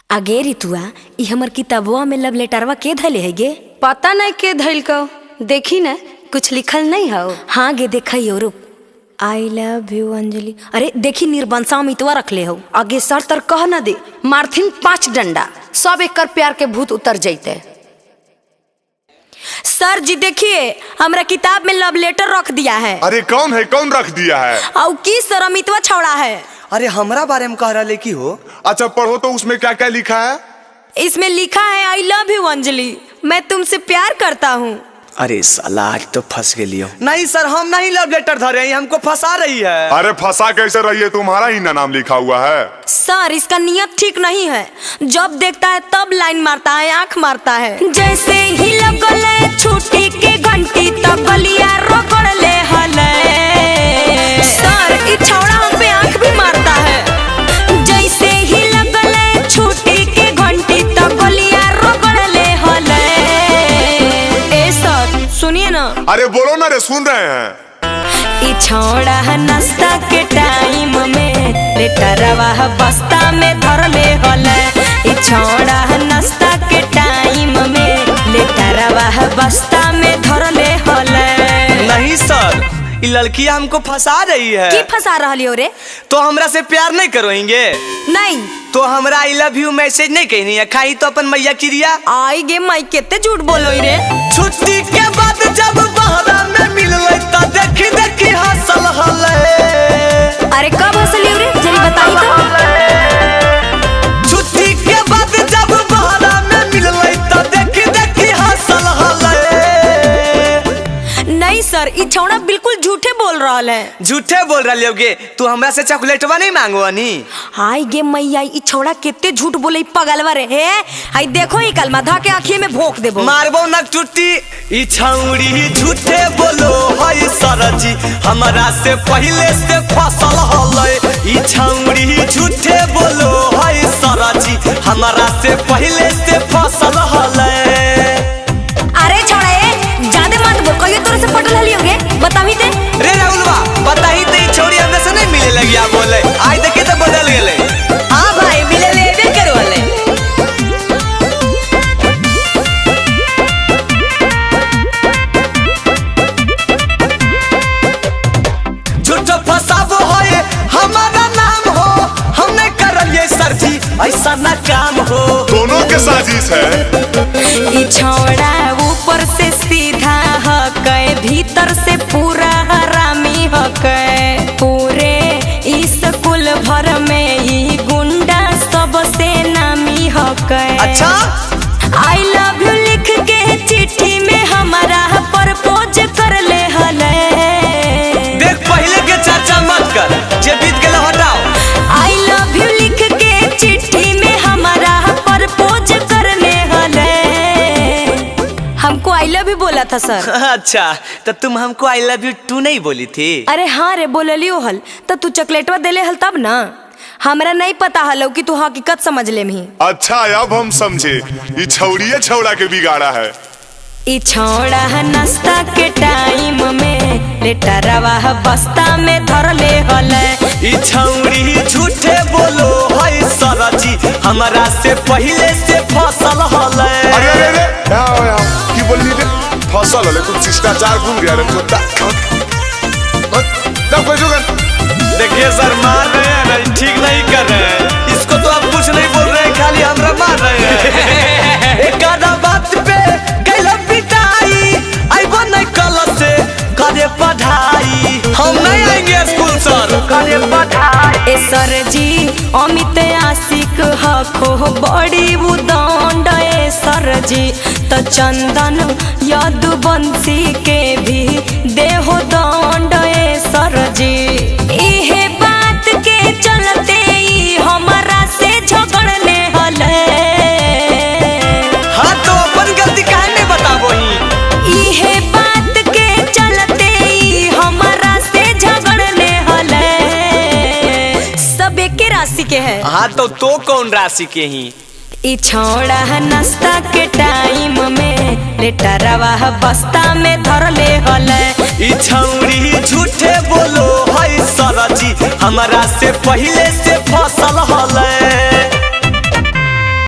आगे रितुआ, ई हमर किताबवा में लव लेटरवा के धले है गे? पता नहीं के धइल को, देखी न कुछ लिखल नहीं हो। हाँ गे, देखई हो, रुक। I love you Anjali. अरे देखी, निर्बंसा मितवा रख ले हो। आगे सर तर कह न दे, मारथिन 5 डंडा, सब एकर प्यार के भूत उतर जैते। सर जी देखिए, हमरा किताब में लव लेटर रख दिया है। अरे कौन है, कौन रख दिया है? और की सर, अमितवा छौड़ा है। अरे हमरा बारे में कह रहा की हो? अच्छा पढ़ो तो, उसमें क्या क्या लिखा है? इसमें लिखा है I love you Anjali, मैं तुमसे प्यार करता हूँ। अरे साला आज तो फंस गेलियो। नहीं सर, हम नहीं लव लेटर धरे हैं, हमको फंसा रही है। अरे फंसा कैसे रही है, तुम्हारा ही ना नाम लिखा हुआ है। सर इसका नियत ठीक नहीं है, जब देखता है तब लाइन मारता है, आँख मारता है। जैसे ही लगल छुट्टी के घंटी तब बलिया रगड़ ले हले। सर ई छौड़ा हम पे आँख भी मारता है। जैसे ही लगल छुट्टी के घंटी तब बलिया रगड़ ले हले। ए सर सुनिए ना। अरे बोलो ना रे, सुन रहे हैं। ई छौड़ा नाश्ता के टाइम में लेटरवा बस्ता में धर ले हले। ई छौड़ा नाश्ता के टाइम में लेटरवा बस्ता में धर ले हले। नहीं सर, ये लड़की हमको फंसा रही है। की फंसा रही हो रे? तो हमरा से प्यार नहीं करोगे? नहीं। तो हमरा I love you message नहीं कहनी है, खाई तो अपन मैया किरिया। आई गे माई, केते झूठ बोलो रे। छुट्टी के बाद जब बहरा में मिलले त देखी देखी हंसल हले। अरे कब हंसली रे, जरी बताई तो। छुट्टी के बाद जब बहरा में मिलले त देखी देखी हंसल हले। नहीं सर, ई छौड़ा बिल्कुल झूठे बोल रहा है। झूठे बोल रहा लोगे? तू हमरा से चॉकलेटवा नहीं मांगो नी? हाय गे मैया, ई छौड़ा केते झूठ बोले, पगलवा रे। हे हाय देखो, ई कलमा धा के आँखी में भोंक देबो। मारबो न टूटी। ई छौड़ी झूठे बोलो है सर जी, हमरा से पहले से फसल हले। ई छौड़ी झूठे बोलो है सर जी, हमरा से पहले से फसल हले। अरे छौड़ा ए, ज्यादा मत बोल, कहियो तोरे से पटल हली होगे बतावी ते। रे राहुलवा बताही ते, ई छौड़ी हमरा से नहीं मिले लगिया बोले, आई देखे तो बदल गेले। हां भाई मिले लेबे करवले। झूठ फसाबो है हमारा नाम हो, हमने करलिए सर जी ऐसा ना काम हो। दोनों के साजिश है। ई छौड़ा ऊपर से सीधा हकै, भीतर से पूरा हरामी हकै। पूरे स्कूल भर में ई गुंडा सबसे नामी हकै। अच्छा I love you लिख के चिट्ठी में हमारा प्रपोज कर ले हले। देख पहले के चर्चा मत कर, जे बीत गेल हटाओ। I love you लिख के चिट्ठी में हमारा प्रपोज कर ले हले। हमको I love you बोला था सर। अच्छा तो तुम हमको I love you to नहीं बोली थी? अरे हाँ रे बोललियो हल, तो तू चॉकलेटवा देले हल तब ना। हमरा नहीं पता हलो कि तू हकीकत समझ ले मी। अच्छा अब हम समझे, ई छौड़िए छौड़ा के बिगाड़ा है। ई छौड़ा नाश्ता के टाइम में लेटरवा बस्ता में धर ले हले। ई छौड़ी झूठे बोलो है सर जी, हमरा से पहले से फसल हले। अरे अरे अरे आओ आओ, की बोलली रे? फसल हले, कुछ शिष्टाचार भूल गया रे कुत्ता। तब कोई जुगन। देखिए सर मार रहे हैं नहीं, ठीक नहीं कर रहे हैं इसको, तो आप कुछ नहीं बोल रहे हैं, खाली हमरा मार रहे हैं। एक आधा बात पे गइल पिटाई, आइबो नहीं कल से करे पढ़ाई। हम नहीं आएंगे स्कूल सर, करे पढ़ाई। ए सर जी अमित आशिक हको बड़ी उदंड। ए सर जी तो चंदन यदुवंशी के भी देहो दंड। ए सर जी इहे बात के चलते ई हमरा से झगड़ले हले। हाँ तो अपन गलती काहे नहीं बताबो ही? इहे बात के चलते ई हमरा से झगड़ले हले। सब एके राशि के है। हाँ तो कौन राशि के ही? ई छौड़ा नाश्ता के टाइम में लेटरवा बस्ता में धर ले हले। ई छौड़ी झूठे बोलो है सर जी, हमरा से पहले से फसल हले।